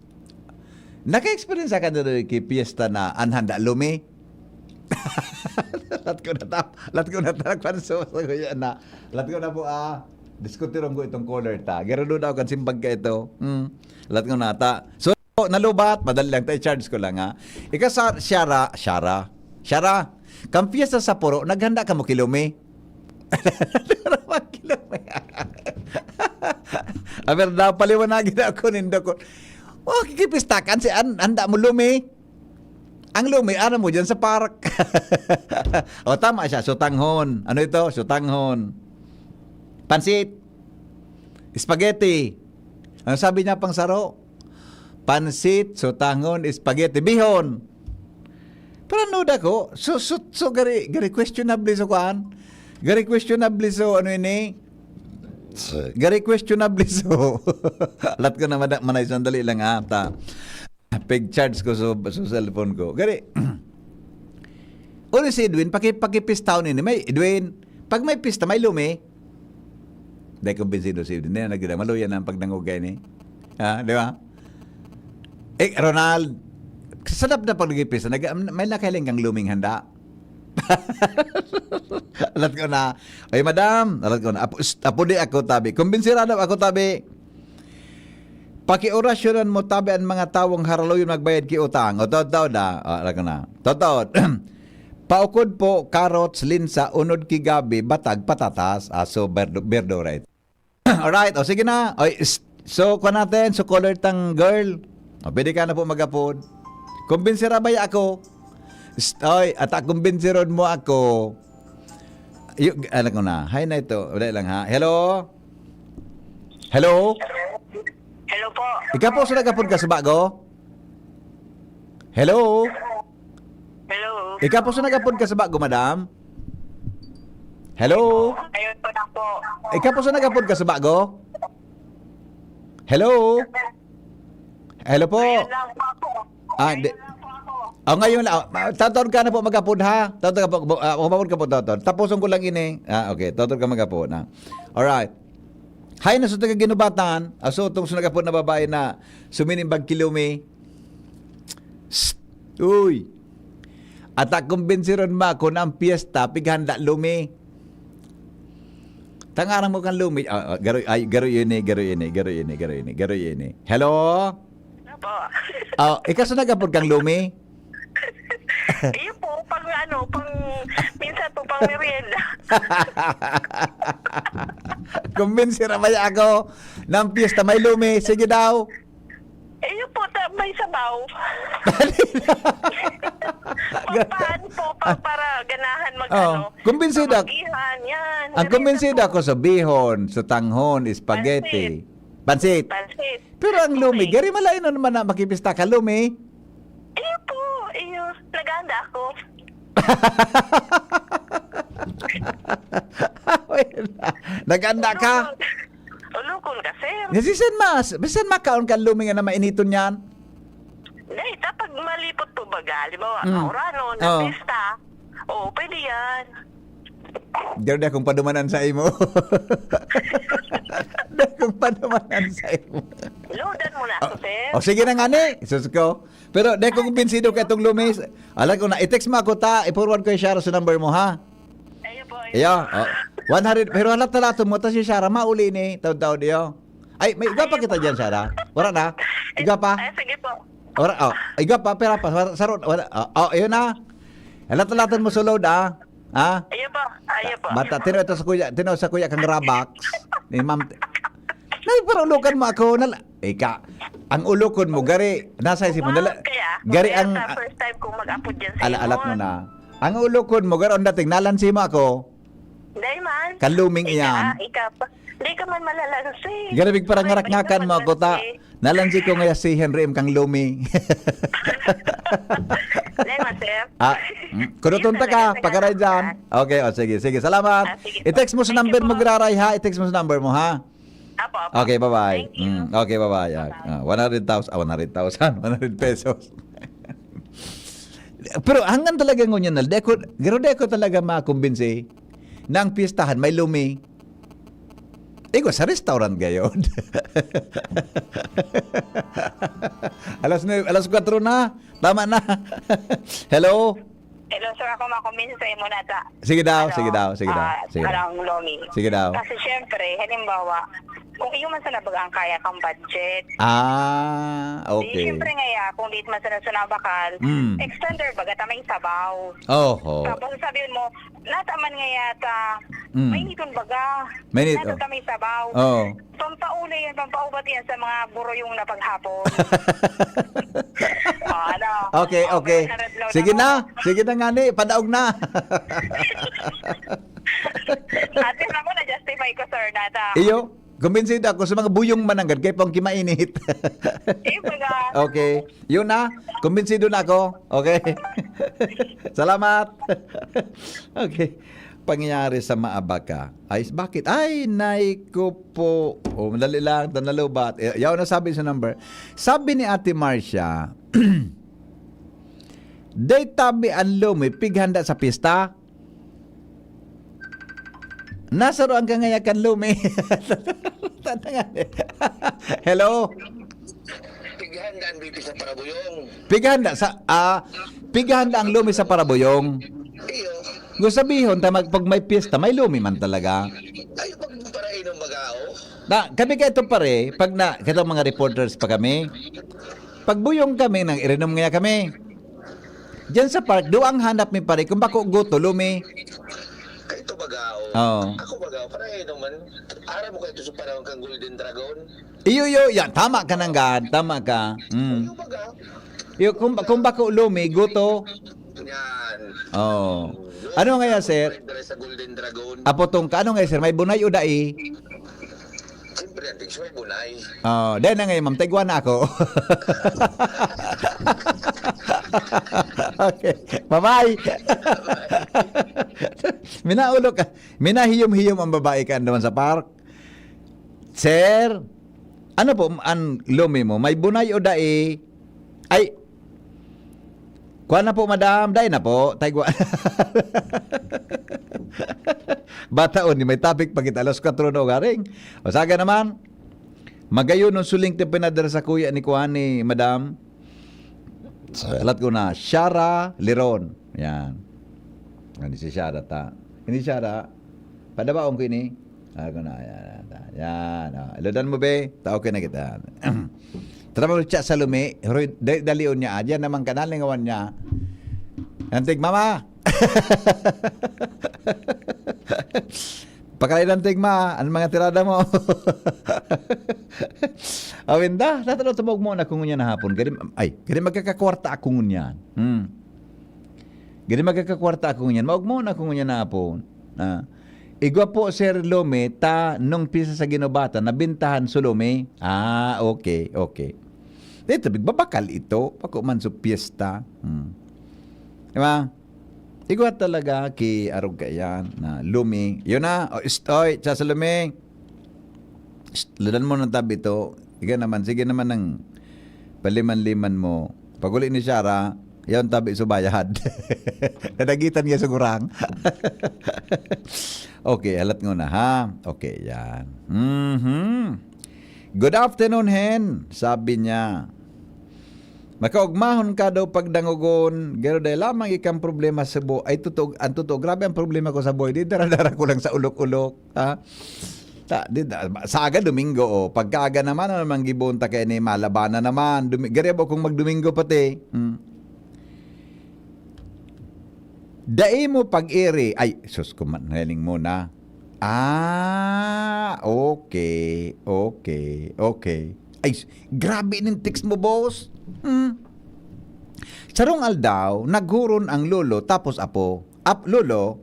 naka-experience ka na rin ki piyesta na an handa lumi? Lat ko na tap. Lat ko na tap. Panso sa kuya na. Lat ko na po, ah. Diskutiron ko itong caller ta. Garo daw kan simbag ka ito. Hmm. Lat ko na ta. So, nalubat. Madali lang. Tayo charge ko lang, ha. Ika sa, Shara. Shara. Shara. Kan piyesta sa puro, naghanda ka mo ki lumi? Naghanda ka mo ki lumi? Aber daw, paliwanagin na ako nindo ko. Oh, kikipistakan si an, handa mo lumi. Ang lumi, ano mo dyan sa park? O, tama siya. Sutanghon. Ano ito? Sutanghon. Pansit. Spaghetti. Ang sabi niya pang saro? Pansit, sutanghon, spaghetti, bihon. Pero ano da ko? So, so, so gari, gari questionable so kuan? Gari questionable so ano ini? Gari questionable so. Lat ko na mada, manay sandali lang ata. Pig charge ko so, so cellphone ko. Gari, uli si Edwin, paki, pakipistahon ini. May, Edwin, pag may pista, may lumi. Dahil kumbinsido si Edwin. Hindi na nagdala. Maluya na ang pagdangog kayo ni. Ha? Di ba? Eh, Ronald, sadap na pag nagipista, nag, may nakahiling kang luming handa. Alat ko na, "Ay, madam," alat ko na, "Apo, shh, apo di ako, tabi. Kumbinsiran ako, tabi. Pakiorasyonan mo, tabi, ang mga tawong haraluyon magbayad ki utang." O, totoo da. O, alat ko na. Totoo. Paukod po, carrots, linsa, unod ki gabi, batag, patatas, aso, berdo, berdo, right? Alright, o sige na. Oy, s- so, kuha natin. So, caller tang girl. O, pwede ka na po mag-apod. Kumbinsi ra ba ako? S- Oy, ata kumbinsiron mo ako. Y- ano ko na? Hay na ito. Wala lang ha. Hello? Hello? Hello po. Ikaw po sa nag-apod ka sa bago? Hello? Hello. Ikaw po sa nag-apod ka sa bago, madam? Hello? Ayun po na po. Ikaw po sa nag-apod ka sa bago? Hello? Hello po? Ayun lang po ako. Ah, di- Ayun lang po ako. Oh, ngayon lang. Oh, tatawag ka na po mag-apod, ha? Tatawag ka po. Ah, umabot ka po, tatawag. Tapusin ko lang ini. Ah, okay. Tatawag ka mag-apod, ha? Alright. Hay, nasuta ka ginubatan. Aso, itong sa nag-apod na babae na suminimbag ki lumi. Psst! Uy! At kumbinsiron mo ako na ang piyesta, pighanda lumi. Tangarang mo kang lumi. Ah, ah, garo, ay, garo yun eh, garo yun eh, garo yun eh, garo yun eh, garo yun eh. Hello? Ano po? Oh, ikaw sa nag-apod kang lumi? Iyo po, pang ano, pang minsan po pang merienda. Kumbinsi ra ba ako ng piyesta may lumi? Sige daw. Iyo po, ta- may sabaw. Pagpaan po, pa- para ganahan mag Oh, ano. kumbinsido ako. Pamagihan, yan. Ang kumbinsido ako sa bihon, sa tanghon, spaghetti. Pansit. Pansit. Pero ang lumi, Okay. Gary, malayo na naman na makipista ka, lumi. Iyo po, iyo. Naganda ako. Naganda ka? Ulukon ka, sir. Nasisan mas, bisan makaon ka lumi nga na mainiton yan? Dahil kapag malipot po baga, halimbawa, Mm. kauranon, Oo. na pista, oo, pwede yan. Garo di akong padumanan sa imo. Di akong padumanan sa imo. Loadan mo na ako, sir. O sige na nga ni, sus ko. Pero di ko kumbinsido ka itong lumi. Alam ko na, i-text mo ako ta, i-forward ko yung share sa number mo, ha? Ayun po. Iyo, oh. One hundred, pero halat-halaton mo, tas si Shara, mauli ni, taod-taod iyo. Ay, may iga pa kita dyan, Shara. Wala na? Iga pa? Ay, sige po. Wala, oh. Iga pa, pera pa, wala, saro, wala. Oh, oh, yun na. Halat-halaton mo sulod, ah. Ha? Ayun po. Ayun po. Bata, tino ito sa kuya, tino sa kuya kang Rabax. Ni ma'am. Nay, para ulokan mo ako. Nala, ika, ang ulokon mo, gari, nasa isip mo, nala, Wow, kaya, gari kaya ang, sa first time kong mag-apod dyan sa ala-alat inyo. Mo na. Ang ulokon mo, garo ang dating, nalansi mo ako. Dai man. Kaluming Ika, iyan. ah, ika pa. Di ka man malalansi. Garo big parang May ngarak-ngakan mo ako, ta. malalansi. Nalansi ko ngaya si Henry M. kang lumi. Dai man, sir. Ah, mm, kuruton ta ka, Dai man, sir. pagaray dyan. Okay, o sige, sige. Salamat. Ah, sige po. I-text mo sa Thank you number mo, po. Giraray, ha? I-text mo sa number mo, ha? Apo, apo. Okay, bye-bye. Thank you. Mm, okay, bye-bye. Ah, Bye-bye. ah, one hundred thousand, ah, one hundred thousand, one hundred pesos. Pero hanggang talaga ngunyan, Nal, di ako, pero di ako talaga makumbinsi na ang pistahan may lumi. Igo, sa restaurant gayon. Alas nuebe, alas kwatro na. Tama na. Hello? Hello, sir. Ako makumbinsi sa imo na ta. Sige daw, Ano, sige daw, sige daw, ah, sige daw. Parang lomi. Sige daw. Kasi syempre, halimbawa, kung iyo man sana baga ang kaya kang budget. Ah, Di, okay. syempre nga, ya, kung di man sana sana bakal, Mm. extender baga ta may sabaw. Oho. Tapos sabihin mo, "Nata man nga yata, Mm. may niton baga. May nit-, Nata oh. ta may sabaw." Oo. Pampaulay yan, pampaubat yan sa mga buruyong na paghapon. Oh, ano? Okay, Oh, okay. pero sa Redlaw Sige na. na, sige na nga ni, padaog na. At least ako, na-justify ko, sir, nata. Iyo, kumbinsido ako sa mga buyong mananggad, kay pang kimainit. Eh, baga. Okay. Yun na, kumbinsido na ako. Okay. Salamat. Okay. Pangyayari sa maabaka. Ay, bakit? Ay, nay ko po. Oh, madali lang, ta nalubat. Eh, yaw na sabi sa number. Sabi ni Ate Marcia, "Day tabi ang lumi, pighanda sa pista." Nasaroan ka ngaya kan lumi. Hello? Pighanda ang bibi sa parabuyong. Pighanda sa, ah, pighanda ang lumi sa parabuyong. Iyo. Gusto sabihon, ta mag-, pag may piyesta, may lumi man talaga. Ay, pag parainom baga, oh. Na, kami kaya ito pare, pag na, kaya mga reporters pa kami, pag buyong kami, nang irinom nga kami. Diyan sa park, doon ang hanap mi pare, kung bako guto, lumi. Kay ito baga, oh. Oo. Ako baga, parainom man. Aram mo kaya ito sa panahon kang Golden Dragon? Iyo, iyo, yan. Tama ka, Nanggad. Tama ka. Mm. Iyo baga. Iyo, kung, kung bako lumi, guto. Yan. Oo. Ano nga yan, sir? Dere sa Golden Dragon. Apotong ka. Ano nga yan, sir? May bunay o dai? Siyempre, ang tigso may bunay. Oh, dahil na ngayon, ma'am, taigwa na ako. Okay. Bye-bye. Minaulo ka. Minahiyom-hiyom ang babae ka naman sa park. Sir, ano po ang lumi mo? May bunay o dai? Ay, kuha na po, madam. Dai na po. Taigwa. Bata, oh, ni may topic pa kita. Alas kwatro na ugaring. O, saga naman, magayon nung suling ti pinadara sa kuya ni kuan ni madam. Salat ko na, Shara Liron. Yan. Ano si Shara ta? Hindi Shara. Padabaon ko ini. Ako na, yan, yan, yan. Oh, iludan mo, be. Ta, okay na kita. Trabaho siya sa lumi. Roy, da-, dalion niya. Ah, diyan naman ka, nalingawan niya. Antig, mama! Pakailan, tigma, ang mga tirada mo. Awinda, tatalo tumog mo na kung ngunyan na hapon. Gadi, ay, gadi magkakakwarta ako ngunyan. Hmm. Gadi magkakakwarta ako ngunyan. Maog mo na kung ngunyan na hapon. Ah. Igwa po, Sir Lumi, ta nung pisa sa ginubatan, nabintahan su Lumi. Ah, okay, okay. Ito, bigbabakal ito. Pako man su piyesta. Hmm. Di ba? Igwa talaga ki arog kaiyan na Lumi. Yun na. O, ist-, oy, sa Lumi. Ist-, ludan mo ng tabi to. Iga naman, sige naman ng paliman-liman mo. Pag uli ni Shara, yaon tabi su bayad. Nadagitan niya sa gurang. Okay, halat nguna, ha? Okay, yan. Mhm. "Good afternoon, Hen," sabi niya. "Makaogmahon ka daw pagdangogon, garo dai lamang ikang problema sa bu-, ay, totoo, ang totoo, grabe ang problema ko sa buhay. Di dara-dara ko lang sa ulok-ulok, ha?" Ta, di da, sa aga Domingo, oh. Pagkaaga naman, ano naman gibohon ta kaya ni malabanan naman. Dumi-, gari ba kung magdomingo pati? Hmm. "Dai mo pag-iri." Ay, sus, kuman, nahiling mo na. Ah, okay, okay, okay. Ay, s-, grabe ning text mo, boss. Hmm. Sarong aldaw, naghuron ang lolo tapos apo. Ap, lolo?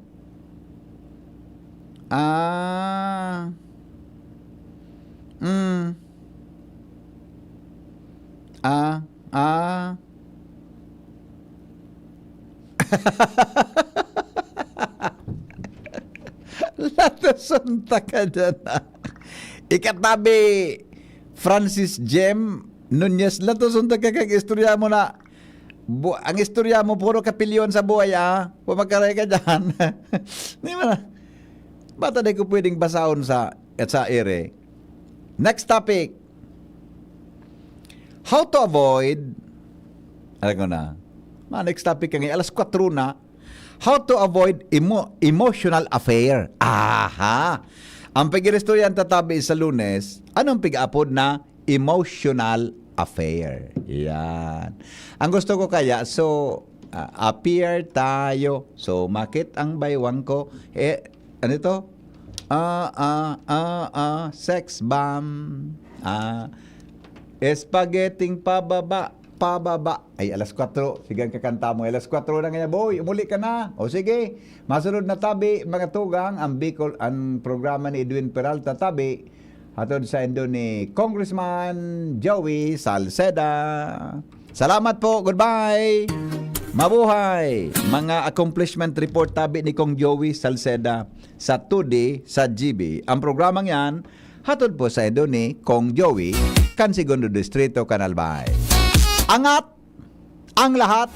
Ah. Mm. Ah, ah. Latoson ta ka dyan, ah. Ika tabi, Francis Jem Nunez, latoson ta ka kag istorya mo na, bu-, ang istorya mo puro kapilyon sa buhay, ah. Pumagkaray ka dyan. Di ba na? Bata di ko pwedeng basahon sa, at sa ere. Next topic. How to avoid, alam ko na, ma, next topic ka ngayon, alas kwatro na. How to avoid emo-, emotional affair. Aha! Ang pag-iristorya ang tatabi sa Lunes, anong pig-apod na emotional affair? Yan. Ang gusto ko kaya, so, ah, appear tayo. So, makit ang baywang ko. Eh, ano ito? Ah, ah, ah, ah, sex bomb. Ah, spaghetti pababa, pababa. Ay, alas kwatro. Sige, ang kakanta mo. Alas kwatro na ngayon, boy. Umuli ka na. O sige. Masunod na tabi, mga tugang, ang Bicol, ang programa ni Edwin Peralta tabi. Hatod sa indo ni Congressman Joey Salceda. Salamat po. Goodbye. Mabuhay. Mga accomplishment report tabi ni Kong Joey Salceda sa Today sa G B. Ang programang yan, hatod po sa indo ni Kong Joey, kan Segundo Distrito, Canalbay. Angat ang lahat.